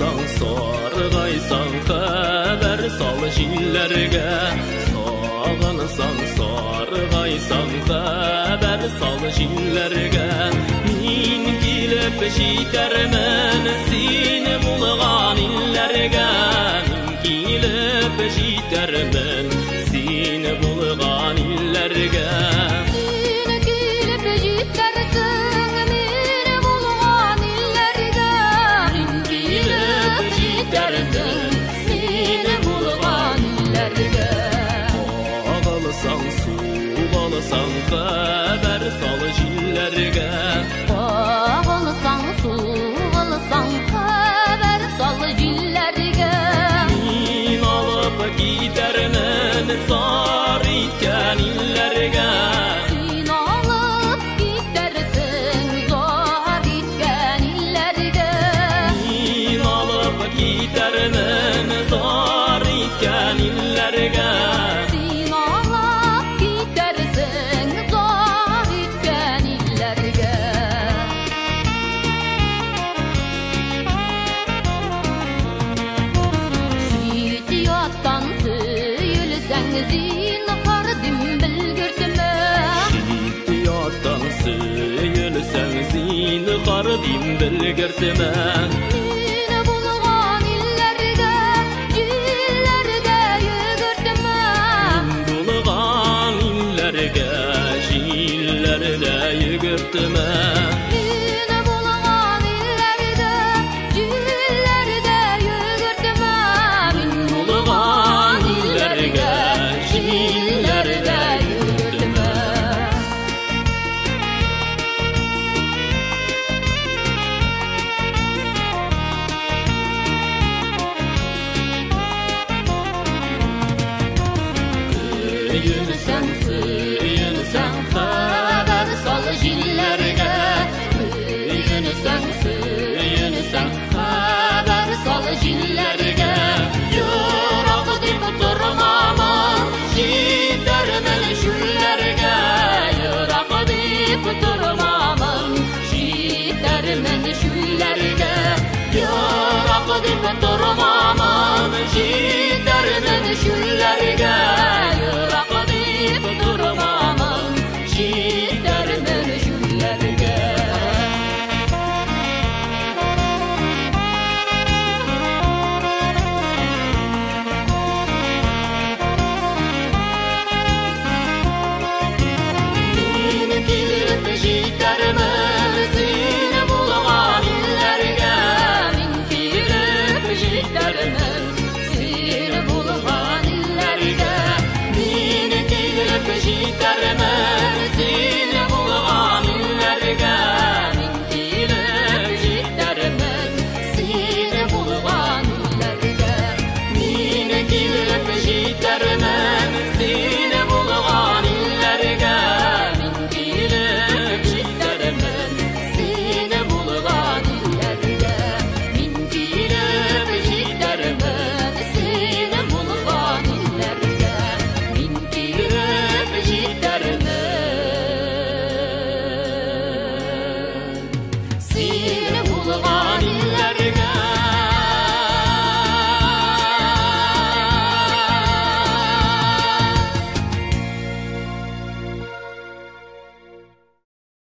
Сағынсаң, сарғайсаң, хәбәр сал җилләргә. Сағынсаң, сарғайсаң, хәбәр сал җилләргә. Мин килеп җитәрмен син булган илләргә. Мин килеп җитәрмен син булган илләргә. Син килеп җитәрсең мин булган илләргә. Мин килеп җитәрсең син булган илләргә. Кагылсаң, сугылсаң, хәбәр сал җилләргә. Кагылсаң, сугылсаң, хәбәр сал җилләргә. Мин алып китәрмен зар иткән илләргә. Син алып китәрсең зар иткән илләргә. Мин алып китәрмен зар иткән илләргә. Син алып китәрсең зар иткән илләргә. Чит яттан сөелсәң, зинһар дим белгертмә. Чит яттан сөелсәң, зинһар дим белгертмә.